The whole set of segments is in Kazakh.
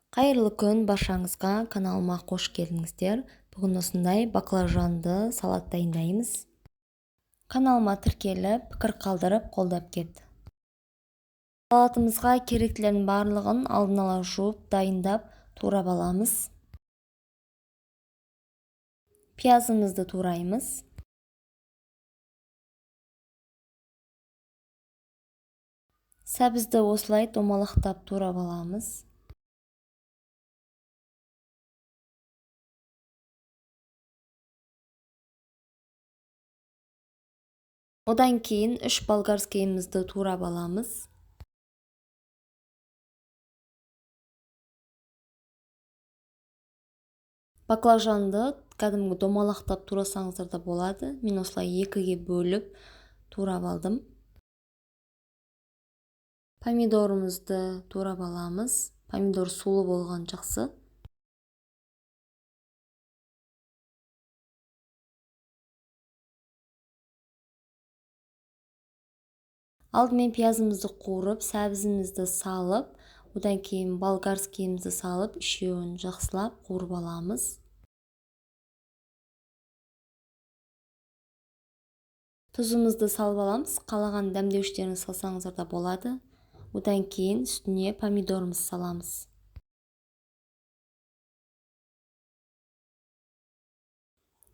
Қайырлы күн баршаңызға, каналыма қош келдіңіздер. Бүгін осындай баклажанды салат дайындаймыз. Каналыма тіркеліп, пікір қалдырып, қолдап кет. Салатымызға керектілердің барлығын алдын ала жуып, дайындап, турап аламыз. Пиязымызды тураймыз. Сәбізді осылай домалақтап турап аламыз. Одан кейін 3 болгарскийімізді турап аламыз. Баклажанды кәдімгі домалақтап турасаңыздар да болады. Мен осылай 2-ге бөліп турап алдым. Помидорымызды турап аламыз. Помидор сулы болған жақсы. Алдымен пиязымызды қуырып, сәбізімізді салып, одан кейін болгарскийімізді салып, үшеуін жақсылап қуырып аламыз. Тұзымызды салып аламыз. Қалаған дәмдеуіштеріңізді салсаңыздар да болады. Одан кейін үстіне помидорымызды саламыз.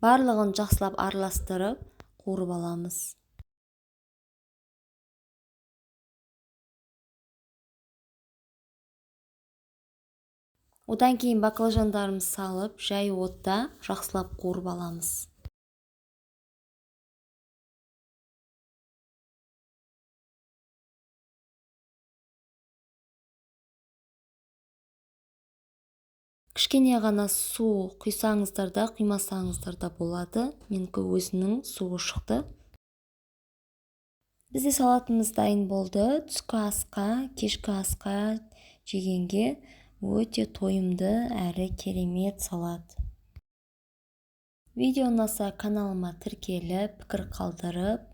Барлығын жақсылап араластырып, қуырып аламыз. Одан кейін баклажандарымызды салып, жай отта жақсылап қуырып аламыз. Кішкене ғана су құйсаңыздар да, құймасаңыздар да болады. Менікі өзінің суы шықты. Бізде салатымыз дайын болды. Түскі асқа, кешкі асқа жегенге өте тойымды әрі керемет салат. Видео ұнаса каналыма тіркеліп, пікір қалдырып,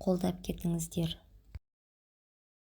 қолдап кетіңіздер.